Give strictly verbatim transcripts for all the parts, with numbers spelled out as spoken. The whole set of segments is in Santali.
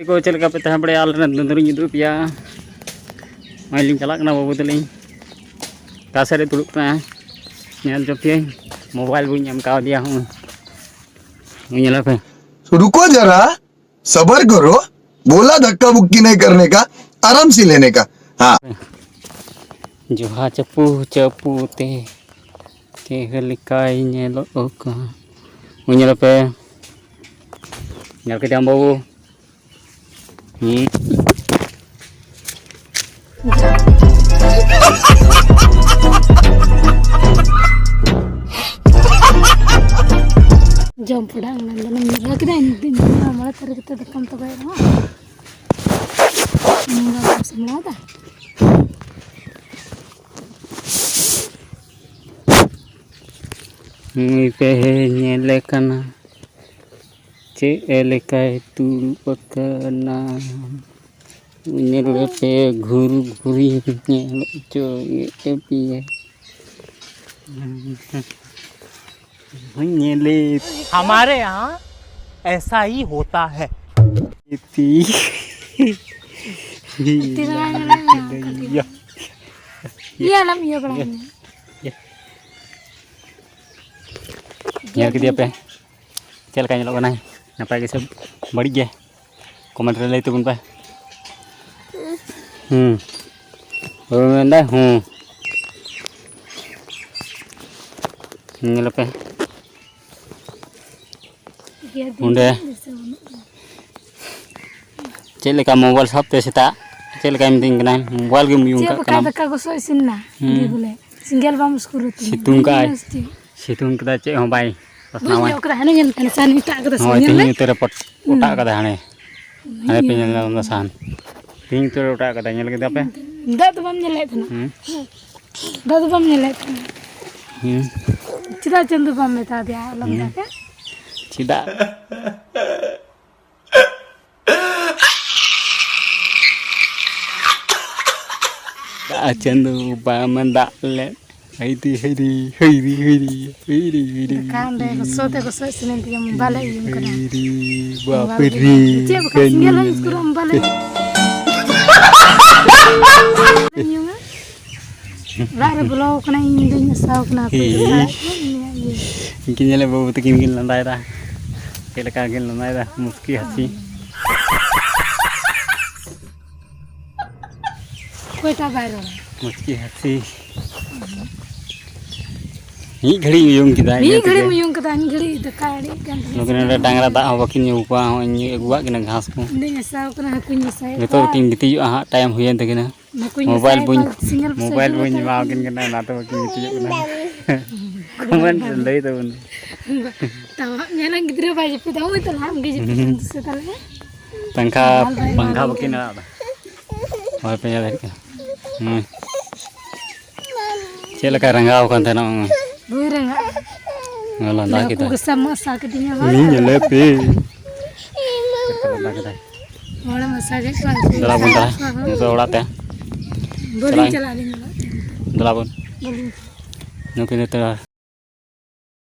ᱠᱚ ᱪᱮᱫ ᱞᱮᱠᱟ ᱯᱮ ᱛᱟᱦᱮᱸ ᱵᱟᱲᱟᱭᱟ? ᱟᱞᱮ ᱨᱮᱱ ᱫᱩᱸᱫᱩᱨᱤᱧ ᱩᱫᱩᱜ ᱯᱮᱭᱟ᱾ ᱱᱚᱜᱼᱚᱭ ᱞᱤᱧ ᱪᱟᱞᱟᱜ ᱠᱟᱱᱟ ᱵᱟᱹᱵᱩ ᱛᱟᱹᱞᱤᱧ᱾ ᱚᱠᱟ ᱥᱮᱫ ᱨᱮ ᱫᱩᱲᱩᱵ ᱠᱟᱱᱟᱭ? ᱧᱮᱞ ᱦᱚᱪᱚ ᱯᱮᱭᱟᱹᱧ᱾ ᱢᱳᱵᱟᱭᱤᱞ ᱵᱟᱹᱧ ᱮᱢ ᱠᱟᱣᱫᱮᱭᱟ᱾ ᱦᱚᱸᱜᱼᱚᱭ᱾ ᱦᱚᱸᱜᱼᱚᱭ ᱧᱮᱞ ᱯᱮ᱾ रुको जरा, सबर करो। बोला धक्का मुक्की नहीं करने का, आराम से लेने का। हाँ। ᱡᱚᱦᱟ ᱪᱟᱹᱯᱩ ᱪᱟᱹᱯᱩ ᱛᱮ ᱪᱮᱫ ᱞᱮᱠᱟᱭ ᱧᱮᱞᱚᱜ ᱠᱟᱱ᱾ ᱦᱚᱸᱜᱼᱚᱭ ᱧᱮᱞ ᱯᱮ᱾ ᱧᱮᱞ ᱠᱮᱫᱟᱢ ᱵᱟᱹᱵᱩ? ᱦᱩᱸ᱾ ᱡᱚᱢ ᱯᱚᱲᱟ ᱚᱱᱟ ᱫᱚ ᱧᱩᱨᱦᱟᱹ ᱠᱮᱫᱟ, ᱤᱧ ᱫᱚ ᱢᱚᱬᱮ ᱛᱟᱹᱨᱤᱠᱷ ᱛᱮ ᱫᱟᱠᱟᱢ ᱛᱚᱜᱚᱭ ᱨᱮᱦᱚᱸ᱾ ᱱᱚᱣᱟ ᱵᱟᱢ ᱥᱟᱢᱵᱲᱟᱣ ᱫᱟ? ᱱᱩᱭ ᱯᱮ ᱧᱮᱞᱮ ᱠᱟᱱᱟ᱾ ᱪᱮᱫ ᱞᱮᱠᱟᱭ ᱫᱩᱲᱩᱵ ᱟᱠᱟᱱᱟ᱾ ᱧᱮᱞ ᱯᱮ, ᱜᱷᱩᱨ ᱜᱷᱩᱨᱤ ᱧᱮᱞ ᱦᱚᱪᱚᱭᱮᱫ ᱯᱮᱭᱟ᱾ ᱧᱮᱞᱮ ᱦᱟᱢᱟᱨᱮ ᱭᱟᱦᱟᱸ ᱮᱥᱟ ᱦᱤ ᱦᱳᱛᱟ ᱦᱮ᱾ ᱯᱤ᱾ ᱛᱤ ᱨᱮ ᱵᱟᱝ ᱧᱮᱞᱚᱜ ᱠᱟᱱᱟ᱾ ᱤᱭᱟᱹ ᱟᱞᱚᱢ ᱤᱭᱟᱹ ᱵᱟᱲᱟᱭ ᱢᱮ᱾ ᱧᱮᱞ ᱠᱮᱫᱮᱭᱟ ᱯᱮ? ᱪᱮᱫ ᱞᱮᱠᱟ ᱧᱮᱞᱚᱜ ᱠᱟᱱᱟᱭ? ᱱᱟᱯᱟᱭ ᱜᱮ ᱥᱮ ᱵᱟᱹᱲᱤᱡ ᱜᱮ? ᱠᱚᱢᱮᱱᱴ ᱨᱮ ᱞᱟᱹᱭ ᱛᱟᱵᱚᱱ ᱯᱮ᱾ ᱦᱩᱸ᱾ ᱵᱟᱵᱩ ᱢᱮᱱᱫᱟ ᱦᱩᱸ᱾ ᱧᱮᱞ ᱯᱮ᱾ ᱚᱸᱰᱮ ᱪᱮᱫ ᱞᱮᱠᱟ ᱢᱳᱵᱟᱭᱤᱞ ᱥᱟᱵ ᱛᱮ ᱥᱮᱛᱟᱜ ᱪᱮᱫ ᱞᱮᱠᱟᱭ ᱢᱤᱛᱟᱹᱧ ᱠᱟᱱᱟ, ᱢᱳᱵᱟᱭᱤᱞ ᱜᱮᱢ ᱩᱭᱩᱝ ᱪᱮᱫ ᱠᱟᱜ ᱵᱟᱠᱷᱟᱡ ᱠᱟᱱᱟ᱾ ᱫᱟᱠᱟ ᱜᱚᱥᱚ ᱤᱥᱤᱱ ᱱᱟ? ᱦᱩᱸ᱾ ᱫᱤ ᱵᱚᱞᱮ ᱥᱮᱸᱜᱮᱞ ᱵᱟᱢ ᱩᱥᱠᱩᱨ ᱟᱹᱛᱤᱧᱟ᱾ ᱥᱤᱛᱩᱝ ᱠᱟᱜᱼᱟᱭ᱾ ᱵᱩᱡᱽ ᱢᱮ ᱥᱮ ᱪᱮᱫ? ᱥᱤᱛᱩᱝ ᱠᱮᱫᱟ, ᱪᱮᱫ ᱦᱚᱸ ᱵᱟᱭ ᱵᱩᱡᱽ ᱯᱟᱥᱱᱟᱣᱟᱭ᱾ ᱧᱚᱜ ᱠᱟᱫᱟ, ᱦᱟᱱᱮ ᱧᱮᱞ ᱢᱮ, ᱥᱟᱱ ᱮᱴᱟᱜ ᱠᱟᱫᱟ ᱥᱮ ᱦᱳᱭ, ᱧᱮᱞ ᱛᱮᱦᱮᱧ ᱢᱮ᱾ ᱧᱩᱛᱟᱹ ᱨᱮ ᱯᱚᱴ-, ᱦᱩᱸ᱾ ᱚᱴᱟᱜ ᱠᱟᱫᱟ ᱦᱟᱱᱮ᱾ ᱦᱟᱱᱮ ᱯᱮ ᱧᱮᱞ ᱧᱟᱢ ᱮᱫᱟ ᱥᱟᱦᱟᱱ᱾ ᱛᱮᱦᱮᱧ ᱧᱩᱛᱟᱹ ᱨᱮ ᱚᱴᱟᱜ ᱠᱟᱫᱟ, ᱧᱮᱞ ᱠᱮᱫᱟ ᱯᱮ? ᱫᱟᱜ ᱫᱚ ᱵᱟᱢ ᱧᱮᱞ ᱞᱮᱫ ᱛᱟᱦᱮᱱᱟ? ᱦᱩᱸ᱾ ᱫᱟᱜ ᱫᱚ ᱵᱟᱢ ᱧᱮᱞ ᱞᱮᱫ ᱛᱟᱦᱮᱱᱟ? ᱦᱩᱸ᱾ ᱪᱮᱫᱟᱜ ᱪᱟᱸᱫᱚ ᱵᱟᱢ ᱢᱮᱛᱟ ᱫᱮᱭᱟ, ᱟᱞᱚᱢ ᱦᱩᱸ᱾ ᱫᱟᱜᱟ? ᱪᱮᱫᱟᱜ? ᱫᱟᱜ ᱪᱟᱸᱫᱚ ᱵᱟᱢ ᱫᱟᱜ ᱞᱮᱫ᱾ ᱦᱟᱹᱭᱨᱤ, ᱦᱟᱹᱭᱨᱤ, ᱦᱟᱹᱭᱨᱤ, ᱦᱟᱹᱭᱨᱤ, ᱦᱟᱹᱭᱨᱤ, ᱦᱟᱹᱭᱨᱤ, ᱫᱟᱠᱟ ᱚᱸᱰᱮ ᱦᱟᱹᱭᱨᱤ, ᱞᱚᱥᱚᱫ ᱛᱮ ᱜᱚᱥᱚ ᱤᱥᱤᱱᱮᱱ ᱛᱤᱧᱟ, ᱢᱳᱵᱟᱭᱤᱞ ᱮ ᱩᱭᱩᱝ ᱠᱟᱱᱟ᱾ ᱦᱟᱹᱭᱨᱤ, ᱢᱳᱵᱟᱭᱤᱞ ᱵᱟᱯᱨᱮ, ᱜᱮ᱾ ᱪᱮᱫ ᱵᱟᱠᱷᱟᱱ ᱥᱮᱸᱜᱮᱞ ᱦᱚᱸ ᱤᱥᱠᱩᱞ ᱨᱮ ᱢᱳᱵᱟᱭᱤᱞ ᱮ᱾ ᱚᱲᱟᱜ ᱨᱮ ᱵᱚᱞᱚ ᱠᱟᱱᱟ, ᱤᱧ ᱫᱩᱧ ᱟᱥᱟᱣ ᱠᱟᱱᱟ ᱦᱟᱯᱮ ᱦᱮᱸ᱾ ᱫᱟᱠᱟ ᱤᱧᱟᱹᱜ ᱤᱭᱟᱹ᱾ ᱤᱧ ᱠᱤᱱ ᱧᱮᱞᱮᱫ ᱵᱟᱹᱵᱩ ᱛᱟᱹᱠᱤᱱ ᱠᱤᱱ ᱞᱟᱸᱫᱟᱭᱮᱫᱟ, ᱪᱮᱫ ᱞᱮᱠᱟ ᱠᱤᱱ ᱞᱟᱸᱫᱟᱭᱮᱫᱟ, ᱢᱩᱥᱠᱤ ᱦᱟᱹᱥᱤ᱾ ᱚᱠᱚᱭᱴᱟᱜ ᱵᱟᱭ ᱨᱚᱲᱟ? ᱢᱩᱪᱠᱤ ᱦᱟᱹᱥᱤ᱾ ᱢᱤᱫ ᱜᱷᱟᱹᱲᱤᱡ ᱩᱭᱩᱝ ᱠᱮᱫᱟ, ᱢᱤᱫ ᱤᱱᱟᱹ ᱜᱷᱟᱹᱲᱤᱡ ᱛᱮᱜᱮ᱾ ᱩᱭᱩᱝ ᱠᱮᱫᱟ, ᱢᱤᱫ ᱜᱷᱟᱹᱲᱤᱡ ᱫᱟᱠᱟ ᱟᱹᱲᱤᱡ ᱠᱟᱱ ᱛᱤᱧᱟ᱾ ᱱᱚᱰᱮ ᱰᱟᱝᱨᱟ ᱫᱟᱜ ᱦᱚᱸ ᱵᱟᱹᱠᱤᱱ ᱧᱩ ᱠᱚᱣᱟ, ᱦᱚᱸᱜᱼᱚᱭ ᱧᱩ ᱟᱹᱜᱩᱣᱟᱜ ᱠᱤᱱᱟ ᱜᱷᱟᱥ ᱠᱚ᱾ ᱤᱧ ᱫᱩᱧ ᱟᱥᱟᱣ ᱠᱟᱱᱟ ᱦᱟᱹᱠᱩᱧ ᱟᱥᱟᱭᱮᱫ ᱡᱚᱛᱚ ᱠᱚᱣᱟ᱾ ᱜᱮᱠᱤᱱ ᱜᱤᱛᱤᱡᱚᱜᱼᱟ ᱦᱟᱸᱜ, ᱴᱟᱭᱤᱢ ᱦᱩᱭᱮᱱ ᱛᱟᱹᱠᱤᱱᱟ᱾ ᱦᱟᱹᱠᱩᱧ ᱢᱳᱵᱟᱭᱤᱞ ᱟᱥᱟᱭᱮᱫ ᱵᱟᱹᱧ, ᱠᱚᱣᱟ, ᱥᱮᱸᱜᱮᱞ ᱢᱳᱵᱟᱭᱤᱞ ᱥᱮᱸᱜᱮᱞ ᱵᱟᱹᱧ ᱞᱮᱠᱟ ᱮᱢᱟᱣᱟᱠᱤᱱ ᱠᱤᱱ᱾ ᱠᱟᱱᱟ, ᱚᱱᱟᱛᱮ ᱵᱟᱹᱠᱤᱱ ᱜᱤᱛᱤᱡᱚᱜ ᱠᱟᱱᱟ᱾ ᱠᱚᱢᱮᱱᱴ ᱨᱮ ᱞᱟᱹᱭ ᱛᱟᱵᱚᱱ᱾ ᱛᱟᱣᱟᱜ ᱧᱮᱞᱟᱢ ᱜᱤᱫᱽᱨᱟᱹ ᱵᱟᱭ ᱡᱟᱹᱯᱤᱫᱟ, ᱳᱭ ᱛᱟᱦᱞᱮ ᱟᱢ ᱜᱮ ᱡᱟᱹᱯᱤᱫ ᱦᱩᱸ᱾ ᱫᱤᱥᱟᱹ ᱛᱟᱞᱮ᱾ ᱯᱟᱝᱠᱷᱟ, ᱵᱟᱞ ᱵᱟᱭ ᱯᱟᱝᱠᱷᱟ ᱵᱟᱞ ᱵᱟᱹᱠᱤᱱ ᱜᱮ᱾ ᱟᱲᱟᱜ ᱮᱫᱟ᱾ ᱦᱳᱭ, ᱯᱮ ᱧᱮᱞ ᱫᱟᱲᱮᱭᱟᱜ ᱠᱟᱱᱟ᱾ ᱦᱩᱸ᱾ ᱪᱮᱫ ᱞᱮᱠᱟᱭ ᱨᱟᱸᱜᱟᱣ ᱟᱠᱟᱱ ᱛᱟᱦᱮᱱᱟ ᱩᱱᱤ? ᱵᱟᱹᱧ ᱨᱟᱸᱜᱟᱜᱼᱟ᱾ ᱧᱮᱞ ᱞᱟᱸᱫᱟ ᱞᱟᱹᱠᱩ ᱠᱮᱫᱟᱭ᱾ ᱜᱮᱥᱟᱢ ᱢᱟᱥᱟ ᱠᱤᱫᱤᱧᱟ ᱦᱚᱲ᱾ ᱤᱧ ᱧᱮᱞᱮ ᱯᱮ᱾ ᱪᱮᱫ ᱞᱮᱠᱟ ᱞᱟᱸᱫᱟ ᱠᱮᱫᱟᱭ? ᱦᱚᱲᱮᱢ ᱢᱟᱥᱟ ᱠᱮᱫ ᱠᱚᱣᱟ, ᱩᱱᱠᱩ ᱫᱮᱞᱟ ᱵᱚᱱ ᱢᱟᱥᱟ ᱪᱟᱞᱟᱜᱼᱟ᱾ ᱠᱮᱫ ᱠᱚᱣᱟ ᱦᱚᱲ᱾ ᱱᱤᱛᱚᱜ ᱚᱲᱟᱜ ᱛᱮ᱾ ᱵᱟᱹᱞᱤᱧ ᱪᱟᱞᱟᱜᱼᱟ᱾ ᱪᱟᱞᱟᱜ ᱟᱹᱞᱤᱧ ᱚᱲᱟᱜ ᱛᱮ᱾ ᱫᱮᱞᱟ ᱵᱚᱱ᱾ ᱵᱟᱹᱞᱤᱧ ᱪᱟᱞᱟᱜᱼᱟ᱾ ᱱᱩᱠᱤᱱ ᱫᱚ ᱛᱚ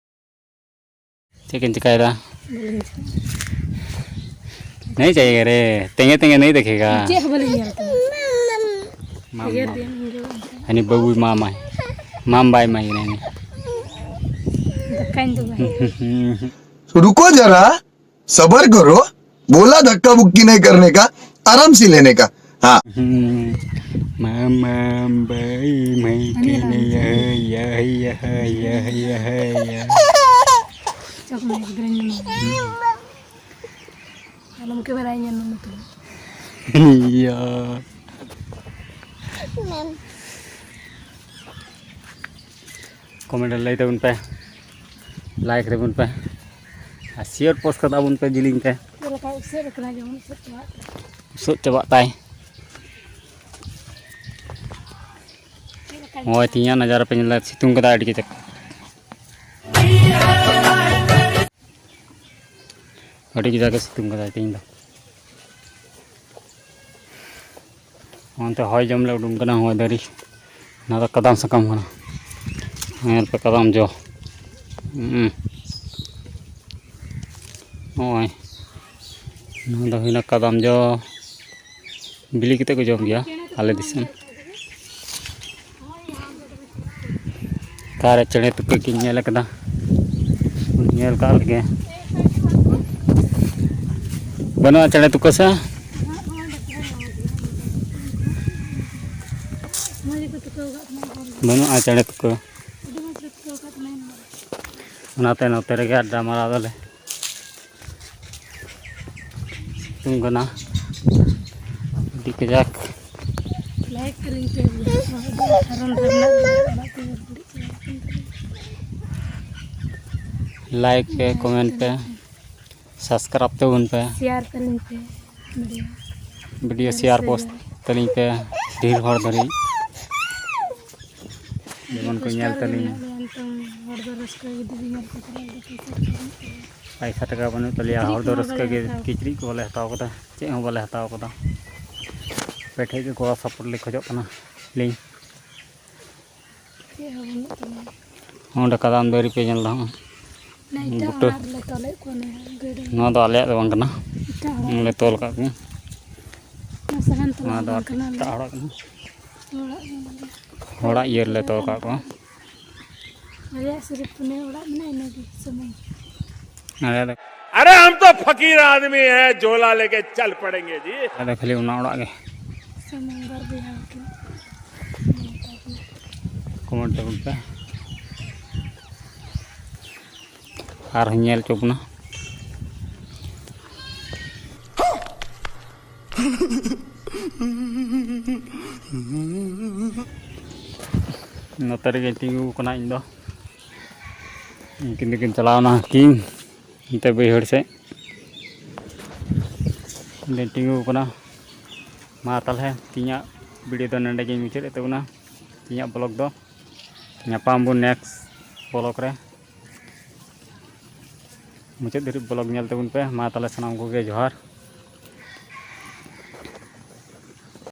ᱪᱮᱫ ᱠᱤᱱ ᱪᱤᱠᱟᱹᱭᱮᱫᱟ? ᱵᱟᱹᱞᱤᱧ ᱪᱤᱠᱟᱹᱭᱟ᱾ नहीं चाहिए रे, तेंगे तेंगे नहीं देखेगा। ᱪᱮᱫ ᱦᱚᱸ ᱵᱟᱹᱞᱤᱧ ᱧᱮᱞ ᱠᱟᱫᱟ᱾ ᱢᱟᱢ, ᱩᱭᱦᱟᱹᱨ ᱢᱟᱢ᱾ ᱫᱤᱱ ᱩᱱ ᱡᱚᱠᱷᱚᱱ ᱦᱟᱹᱱᱤ ᱵᱟᱹᱵᱩᱭ ᱢᱟᱢᱟᱭ, ᱢᱟᱢ ᱵᱟᱭ ᱮᱢᱟᱭ ᱠᱟᱱᱟ ᱩᱱᱤ᱾ ᱫᱟᱠᱟᱧ ᱫᱩᱞᱟᱭ᱾ रुको जरा, सबर करो, बोला धक्का मुक्की नहीं करने का, आराम से लेने का। हाँ। ᱦᱩᱸ᱾ ᱢᱟᱢᱟ ᱵᱟᱭ ᱢᱟᱭ ᱟᱹᱰᱤ ᱠᱟᱱᱟ ᱟᱨᱟᱢ ᱥᱮ᱾ ᱭᱟ, ᱭᱟ, ᱭᱟ, ᱭᱟ, ᱭᱟ, ᱭᱟ᱾ ᱪᱚᱠ ᱢᱮ, ᱜᱤᱫᱽᱨᱟᱹᱧ ᱧᱟᱢᱟ᱾ ᱟᱞᱚᱢ ᱠᱮᱢᱮᱨᱟᱭ ᱧᱮᱞ ᱢᱮ ᱛᱚᱵᱮ᱾ ᱭᱟ᱾ ᱠᱚᱢᱮᱱᱴ ᱨᱮ ᱞᱟᱹᱭ ᱛᱟᱵᱚᱱ ᱯᱮ, ᱞᱟᱭᱤᱠ ᱨᱮᱵᱚᱱ ᱯᱮ, ᱟᱨ ᱥᱮᱭᱟᱨ ᱯᱳᱥᱴ ᱠᱟᱛᱟ ᱵᱚᱱ ᱯᱮ ᱡᱤᱞᱤᱧ ᱛᱮ᱾ ᱪᱮᱫ ᱞᱮᱠᱟ ᱩᱥᱟᱹᱫ ᱟᱠᱟᱱᱟ ᱡᱮᱢᱚᱱ ᱩᱥᱟᱹᱫ ᱪᱟᱵᱟᱜ ᱠᱟᱱᱟ᱾ ᱩᱥᱟᱹᱫ ᱪᱟᱵᱟᱜ ᱛᱟᱭ᱾ ᱪᱮᱫ ᱞᱮᱠᱟ ᱱᱚᱜᱼᱚᱭ ᱛᱮᱦᱮᱧᱟᱜ ᱱᱟᱡᱟᱨᱟ ᱯᱮ ᱧᱮᱞ ᱫᱟ, ᱥᱤᱛᱩᱝ ᱠᱟᱫᱟ ᱟᱹᱰᱤ ᱠᱟᱡᱟᱠ᱾ ᱟᱹᱰᱤ ᱠᱟᱡᱟᱠ ᱮ ᱥᱤᱛᱩᱝ ᱠᱟᱫᱟ ᱛᱮᱦᱮᱧ ᱫᱚ᱾ ᱚᱱᱛᱮ ᱦᱚᱭ ᱡᱚᱢ ᱞᱮ ᱩᱰᱩᱝ ᱠᱟᱱᱟ, ᱦᱚᱭ ᱫᱟᱨᱮ᱾ ᱚᱱᱟ ᱫᱚ ᱠᱟᱫᱟᱢ ᱥᱟᱠᱟᱢ ᱠᱟᱱᱟ᱾ ᱧᱮᱞ ᱯᱮ ᱠᱟᱫᱟᱢ ᱡᱚ᱾ ᱦᱩᱸ᱾ ᱱᱚᱜᱼᱚᱭ ᱱᱚᱣᱟ ᱫᱚ ᱦᱩᱭᱱᱟ ᱠᱟᱫᱟᱢ ᱡᱚ, ᱵᱤᱞᱤ ᱠᱟᱛᱮ ᱠᱚ ᱡᱚᱢ ᱜᱮᱭᱟ ᱟᱞᱮ ᱫᱤᱥᱚᱢ᱾ ᱚᱠᱟᱨᱮ ᱪᱮᱬᱮ ᱛᱩᱠᱟᱹ ᱠᱤᱱ ᱧᱮᱞ ᱠᱟᱫᱟ? ᱧᱮᱞ ᱠᱟᱜ ᱞᱮᱜᱮ᱾ ᱵᱟᱹᱱᱩᱜᱼᱟ ᱪᱮᱬᱮ ᱛᱩᱠᱟᱹ ᱥᱮ? ᱵᱟᱹᱱᱩᱜᱼᱟ ᱪᱮᱬᱮ ᱛᱩᱠᱟᱹ᱾ ᱚᱱᱟᱛᱮ ᱱᱚᱛᱮ ᱨᱮᱜᱮ ᱟᱰᱰᱟ ᱢᱟᱨᱟᱣ ᱫᱟᱞᱮ᱾ ᱥᱤᱛᱩᱝ ᱠᱟᱱᱟ ᱟᱹᱰᱤ ᱠᱟᱡᱟᱠ᱾ ᱞᱟᱭᱤᱠ ᱛᱟᱹᱞᱤᱧ ᱯᱮ, ᱯᱷᱟᱨᱢ ᱨᱮ ᱢᱮᱱᱟᱜ ᱞᱤᱧᱟ, ᱚᱲᱟᱜ ᱠᱚ ᱧᱮᱞ ᱵᱟᱹᱲᱤᱡ ᱪᱟᱵᱟ ᱟᱠᱟᱱ ᱛᱟᱹᱞᱤᱧᱟ᱾ ᱞᱟᱭᱤᱠ ᱯᱮ, ᱠᱚᱢᱮᱱᱴ ᱯᱮ, ᱥᱟᱵᱥᱠᱨᱟᱭᱤᱵ ᱛᱟᱵᱚᱱ ᱯᱮ᱾ ᱥᱮᱭᱟᱨ ᱛᱟᱹᱞᱤᱧ ᱯᱮ ᱵᱷᱤᱰᱤᱭᱳ᱾ ᱵᱷᱤᱰᱤᱭᱳ ᱥᱮᱭᱟᱨ ᱯᱳᱥᱴ ᱛᱟᱹᱞᱤᱧ ᱯᱮ ᱰᱷᱮᱨ ᱦᱚᱲ ᱫᱷᱟᱹᱨᱤᱡ, ᱡᱮᱢᱚᱱ ᱠᱚ ᱧᱮᱞ ᱛᱟᱹᱞᱤᱧ᱾ ᱦᱚᱲ ᱫᱚ ᱨᱟᱹᱥᱠᱟᱹ ᱜᱮ ᱡᱩᱫᱤ ᱧᱮᱞ ᱠᱚ ᱪᱟᱞᱟᱜ ᱫᱚ ᱯᱚᱭᱥᱟ ᱠᱚ ᱵᱟᱹᱱᱩᱜ ᱛᱟᱞᱮᱭᱟ᱾ ᱯᱟᱭᱥᱟ ᱴᱟᱠᱟ ᱵᱟᱹᱱᱩᱜ ᱛᱟᱞᱮᱭᱟ, ᱠᱤᱪᱨᱤᱡ ᱦᱚᱲ ᱫᱚ ᱠᱚᱦᱚᱸ ᱨᱟᱹᱥᱠᱟᱹ ᱵᱟᱞᱮ ᱜᱮ᱾ ᱦᱟᱛᱟᱣ ᱠᱤᱪᱨᱤᱡ ᱠᱚ ᱵᱟᱞᱮ ᱦᱟᱛᱟᱣ ᱠᱟᱫᱟ, ᱪᱮᱫ ᱦᱚᱸ ᱵᱟᱞᱮ ᱦᱟᱛᱟᱣ ᱠᱟᱫᱟ᱾ ᱟᱯᱮ ᱴᱷᱮᱡ ᱜᱮ ᱜᱚᱲᱚ ᱥᱟᱯᱳᱨᱴ ᱞᱮ ᱠᱷᱚᱡᱚᱜ ᱠᱟᱱᱟ ᱞᱤᱧ᱾ ᱪᱮᱫ ᱦᱚᱸ ᱵᱟᱹᱱᱩᱜ ᱛᱟᱞᱮᱭᱟ᱾ ᱚᱸᱰᱮ ᱠᱟᱫᱟᱢ ᱫᱟᱨᱮ ᱯᱮ ᱧᱮᱞ ᱫᱟ, ᱦᱚᱸ᱾ ᱚᱱᱟ ᱮᱴᱟᱜ ᱵᱩᱴᱟᱹ᱾ ᱚᱲᱟᱜ ᱨᱮᱞᱮ ᱛᱚᱞᱮᱫ ᱠᱚᱣᱟ, ᱚᱱᱟ ᱜᱟᱹᱰᱤ᱾ ᱱᱚᱣᱟ ᱫᱚ ᱟᱞᱮᱭᱟᱜ ᱫᱚ ᱵᱟᱝ ᱠᱟᱱᱟ᱾ ᱮᱴᱟᱜ ᱦᱚᱲᱟᱜ᱾ ᱞᱮ ᱛᱚᱞ ᱠᱟᱜ ᱠᱚᱣᱟ᱾ ᱚᱱᱟ ᱥᱟᱦᱟᱱ ᱛᱚᱞᱟ ᱱᱚᱣᱟ ᱫᱚ ᱵᱟᱝ ᱠᱟᱱᱟ, ᱮᱴᱟᱜ ᱦᱚᱲᱟᱜ ᱠᱟᱱᱟ᱾ ᱚᱲᱟᱜ ᱜᱮ᱾ ᱦᱚᱲᱟᱜ ᱤᱭᱟᱹ ᱨᱮᱞᱮ ᱛᱚᱞ ᱠᱟᱜ ᱠᱚᱣᱟ᱾ ᱟᱞᱮᱭᱟᱜ ᱥᱤᱨᱤᱯ ᱯᱩᱱᱭᱟᱹ ᱚᱲᱟᱜ ᱢᱮᱱᱟᱜᱼᱟ, ᱤᱱᱟᱹᱜᱮ ᱥᱩᱢᱩᱝ᱾ ᱟᱞᱮ ᱫᱚ ᱟᱨᱮ ᱦᱟᱢ ᱛᱚ ᱯᱷᱟᱠᱤᱨ ᱟᱫᱢᱤ ᱦᱮ, ᱡᱷᱳᱞᱟ ᱞᱮᱠᱮ ᱪᱟᱞ ᱯᱟᱲᱮᱝᱜᱮ ᱡᱤ᱾ ᱟᱞᱮ ᱫᱚ ᱠᱷᱟᱹᱞᱤ ᱚᱱᱟ ᱚᱲᱟᱜ ᱜᱮ᱾ ᱥᱩᱢᱩᱝ ᱵᱟᱨ ᱵᱚᱭᱦᱟ ᱦᱚᱲ ᱠᱤᱱ᱾ ᱠᱚᱢᱮᱱᱴ ᱛᱟᱵᱚᱱ ᱯᱮ᱾ ᱟᱨᱦᱚᱸ ᱧᱮᱞ ᱦᱚᱪᱚ ᱵᱚᱱᱟ᱾ ᱱᱚᱛᱮ ᱨᱮᱜᱮᱧ ᱛᱤᱸᱜᱩ ᱟᱠᱟᱱᱟ ᱤᱧ ᱫᱚ᱾ ᱩᱱᱠᱤᱱ ᱫᱚᱠᱤᱱ ᱪᱟᱞᱟᱣᱱᱟ ᱠᱤᱱ ᱚᱱᱛᱮ ᱵᱟᱹᱭᱦᱟᱹᱲ ᱥᱮᱫ᱾ ᱤᱧ ᱫᱚᱧ ᱛᱤᱸᱜᱩ ᱟᱠᱟᱱᱟ᱾ ᱢᱟ ᱛᱟᱦᱚᱞᱮ ᱛᱮᱦᱮᱧᱟᱜ ᱵᱷᱤᱰᱤᱭᱳ ᱫᱚ ᱱᱚᱸᱰᱮ ᱜᱮᱧ ᱢᱩᱪᱟᱹᱫᱮᱫ ᱛᱟᱵᱚᱱᱟ᱾ ᱛᱮᱦᱮᱧᱟᱜ ᱵᱞᱚᱜ ᱫᱚ ᱧᱟᱯᱟᱢ ᱵᱚᱱ ᱱᱮᱠᱥᱴ ᱵᱞᱚᱜ ᱨᱮ᱾ ᱢᱩᱪᱟᱹᱫ ᱫᱷᱟᱹᱨᱤᱡ ᱵᱞᱚᱜ ᱧᱮᱞ ᱛᱟᱵᱚᱱ ᱯᱮ᱾ ᱢᱟ ᱛᱟᱦᱚᱞᱮ ᱥᱟᱱᱟᱢ ᱠᱚᱜᱮ ᱡᱚᱦᱟᱨ᱾